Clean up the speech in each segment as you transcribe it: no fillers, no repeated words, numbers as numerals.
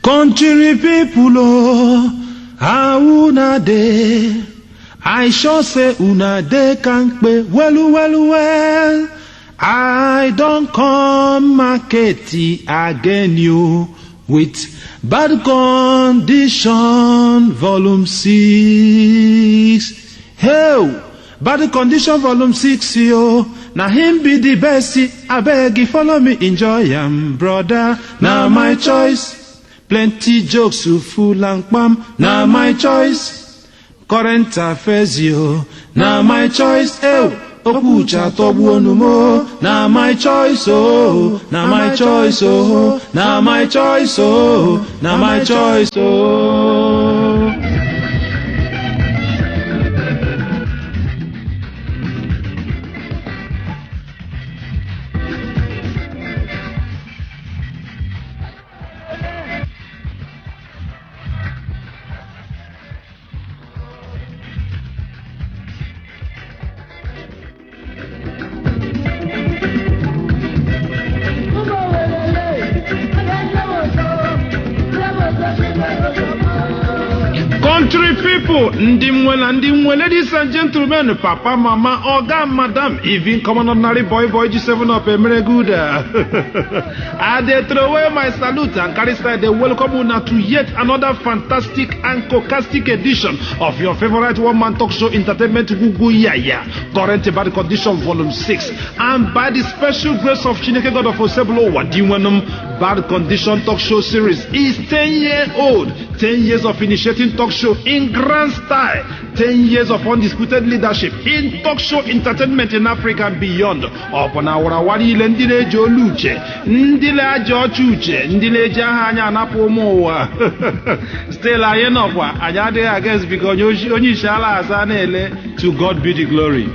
Country people, oh, how una dey? I sure say una dey kampe well, well, well. I don come market again you with Bad Condition Volume 6. Hey, Bad Condition Volume 6, yo. Na him be the best. Abeg, follow me, enjoy am, brother. Na my choice. Plenty jokes full and kpam. Na my choice. Current affairs, yo. Na my choice. Hey, okwu uche atọgbuo onu m o. Na my choice, oh. Na my choice, oh. Na my choice, oh. Na my choice, oh. Country people, ndị nwe na ndị nwe, ladies and gentlemen, papa, mama, oga, madam, even common ordinary boy, boy, G7 up, emere good. I dey throw away my salute and carry side dey welcome una to yet another fantastic and cocastic edition of your favorite one-man talk show entertainment Gugu Yaya, Current Bad Condition Volume 6. And by the special grace of Chineke God of Osebolo Wadinwenum, Bad Condition Talk Show Series is 10 years old. 10 years of initiating talk show in grand style. 10 years of undisputed leadership in talk show entertainment in Africa and beyond. Ọ bụ na warawara ile ndị na-eji olu uche, ndị na-aji ọchị uche, ndị na-eji aha anya anapụ ụmụ ụwa. Still anyị nọkwa, anyị adịghị aga ezibiga onye onye isi ala aza na-ele. To God be the glory.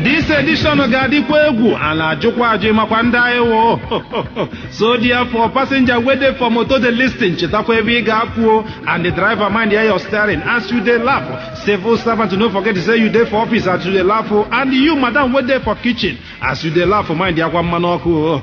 This edition ga-adịkwa egwu, a na-ajụkwa ajụ makwa ndị anyị wụ. So therefore, passenger wey dey for motor dey listen, chetakwa ebe ị ga-apụ and the driver mind your steering as you dey laugh. Civil servant, no forget to say you dey for office as you dey laugh, and you madam wey dey for kitchen as you dey laugh, mind yakwa mmanụ ọkụ.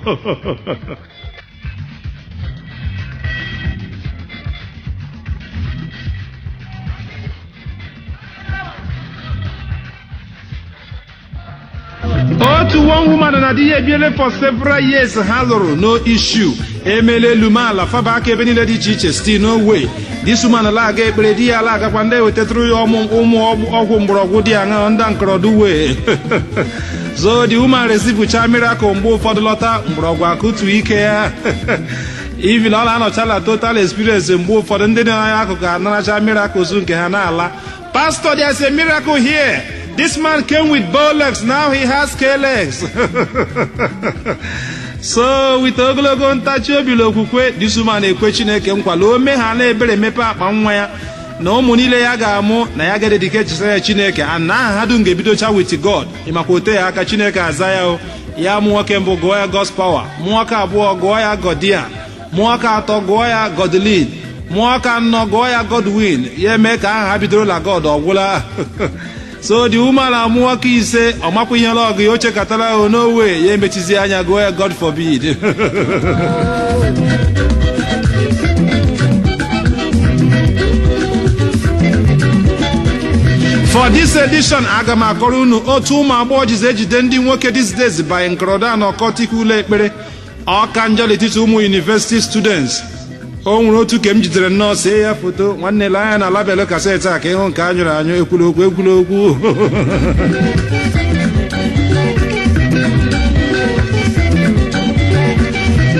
Otu one woman na di ya ebiele for several years, ha lụrụ, no issue. Emele elu ala faba aka ebe niile dị iche iche, still no way. This woman la-aga ekpere, di ya la-agakwa, ndị wetatụrụ ya ụmụ ọgwụ mgbọrọgwụ dị aṅa ndị nkọrọdụ wee. So the woman receive miracle, mgbe ụfọdụ lọta mgbọrọgwụ akụtu ike ya. Even ọ na-anọchala total experience, mgbe ụfọdụ ndị dị n'anya akụkụ anaracha miracles nke ha na-ala. Pastor, there's a miracle here. This man came with bow legs, now he has K legs. So with ogologo ntachi obi na okwukwe, this woman ekwe Chineke nkwa la o mee ha na ebere mepe akpa nwa ya na ụmụ niile ya ga-amụ na ya ga-dedicate ya Chineke, and na aha ha dum ga-ebidocha with God. Ịmakwa ote ya aka Chineke aza ya o. Ya mụ nwoke mbụ gụọ ya God's power, mụ nwoke abụọ gụọ ya Godian, mụ nwoke atọ gụọ ya Godlin, mụ nwoke anọ gụọ ya Godwin. Ya eme ka aha ha bidoro na God ọgwụla. So the woman amụ nwoke ise, ọ makwa ihe ọgụ ya o chekatara o no way, ya emechizi anya gụọ ya God forbid. For this edition, aga m akọrọ unu otu ụmụ agbọghọ jizi ejide ndị nwoke these days by nkọrọda na ọkọtikwu ụlọ ekpere ọka njọ n'etiti ụmụ university students. O nwere otu ke m jidere nnọọ see ya foto, nwanne lee anya na labelụ kaseti a ka ịhụ nke anyụrụ anyụ. Ekwula okwu, ekwula okwu.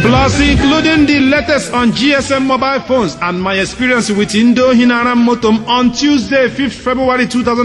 Plus including the latest on GSM mobile phones and my experience with ndị ohi na-ara moto m on Tuesday, 5th February 2000.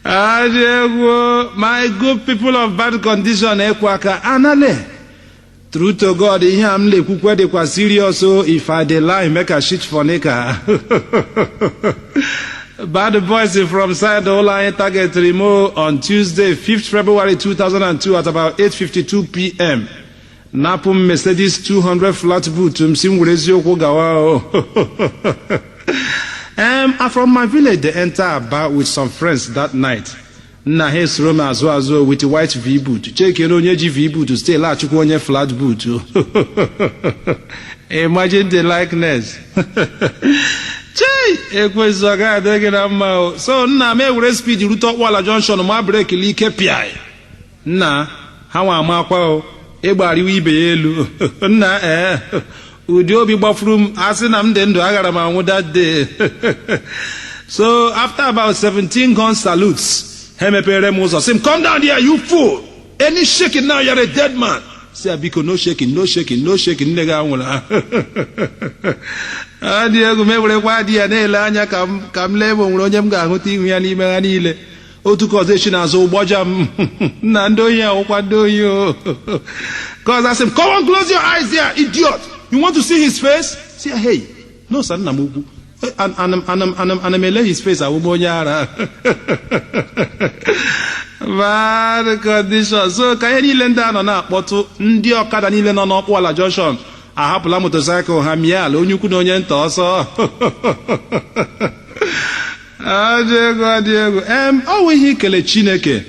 Adị egwu, my good people of bad condition, ekwe aka anale. True to God, ihe a m na-ekwukwe dịkwa serious o. If I dey lie, make I shit for nika. Bad boys from side ụlọ anyị targetịrị m on Tuesday, 5th February 2002 at about 8:52 p.m. Napụ m Mercedes 200 flat boot m, si m were eziokwu gawa o. From my village they enter Aba with some friends that night. Nna, ha esoro m azụ azụ with white V boot. Chekere onye ji V boot still achụkwa onye flat boot. Imagine the likeness. Chei, ekwensu, ọ gaghị adị gị na mma o. So nna m ewere speed rute Ọkpụala junction, ma brake ike pịa. Nna, ha nwa amakwa o, ịgbariwa ibe ya elu. Nna, ee, ụdị obi gbafuru m, asị na m dị ndụ, agara m anwụ that day. So after about 17 gun salutes, ha emepere m ụzọ, sị m, "Come down there, you fool. Any shaking now, you're a dead man." Si biko, no shaking, no shaking, no shaking. Nne gị anwụrụ. Adị egwu. M ewerekwa adị ya na-ele anya ka m lee ma o nwere onye m ga-ahụta ihu ya n'ime ha niile. Otu ka ọzọ echi n'azụ ụgbọja m na ndị ohi awụkwa ndị ohi o. Ka ọzọ asị m, "Come on, close your eyes there, idiot. You want to see his face?" Si, "Hey, no sir, nna m ukwu, ana m ele his face, awụ m onye ara." Bad condition. So ka ihe niile ndị a nọ na-akpọtụ, ndị ọkada niile nọ n'Ọkpụala junction ahapụla motorcycle ha, mie ala, onye ukwu na onye nta ọsọ. Adị egwu, adị egwu. Ọ wụ ihe ikele Chineke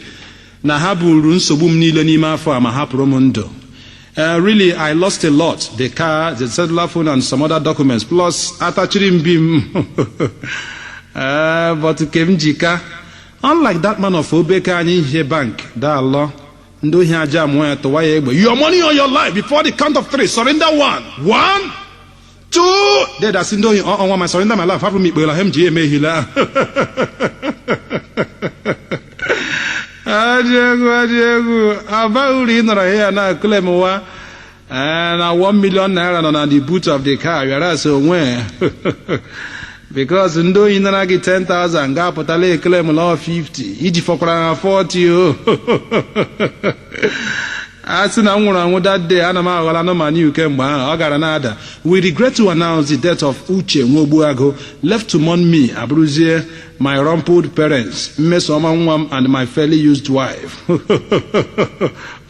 na ha buru nsogbu m niile n'ime afọ a ma hapụrụ m ndụ. Really, I lost a lot. The car, the cellular phone, and some other documents. Plus, atachiri m bi m. But ke m jika. Unlike that man of Obeke anyị ihe bank, daalọ. Ndị ohi aja mụọ ya, tụwa ya egbe. "Your money or your life before the count of three. Surrender one. One, two." Dead asị ndị ohi, "Ọnwa ma surrender my life. Hapụ m ikpere ha m ji eme ehila." Adị egwu, adị egwu. Abaghị uru ị nọrọ ya na claim wa na 1 million naira nọ na the boot of the car, whereas onwe because ndị ohi nara gị 10,000 ga-apụtala ekele m lọọ 50 iji fọkwara ha 40 o. A sị na m nwụrụ anwụ that day, ana m aghọla anụmanụ kemgbe ahụ ọ gara na-ada. We regret to announce the death of Uche Nwogbuagụ, left to mourn me abụrụzie my rumpled parents, Mmesoma nwa m, and my fairly used wife,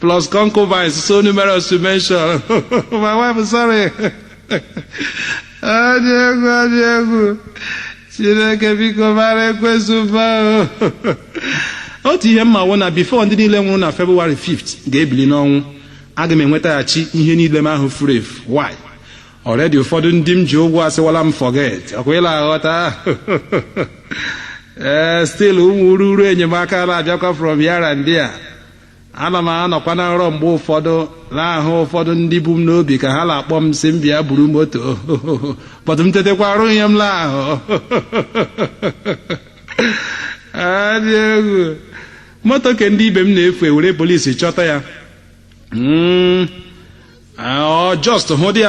plus concubines so numerous to mention. My wife, sorry. Adị egwu, adị egwu. Chineke biko mara ekwesu mba. Otu ihe mma wụ na before ndị niile nwụrụ na February 5th ga-ebili n'ọnwụ, aga m enwetaghachi ihe niile m ahụ furu efu. Why? Already ụfọdụ ndị m ji ụgwọ asịwala m forget. Ọkwa ịla aghọta. Ee, still ụmụ ururu enyemaka na-abịakwa from here and there. Ana m anọkwa na nrọ mgbe ụfọdụ, na-ahụ ụfọdụ ndị bu m n'obi ka ha na-akpọ m, si m bịa buru moto, but m tetekwa arụ ihe m la-ahụ. Adị egwu. Moto ke ndị ibe m na-efu, ewere polisi chọta ya. Ọ just hụ dị ya.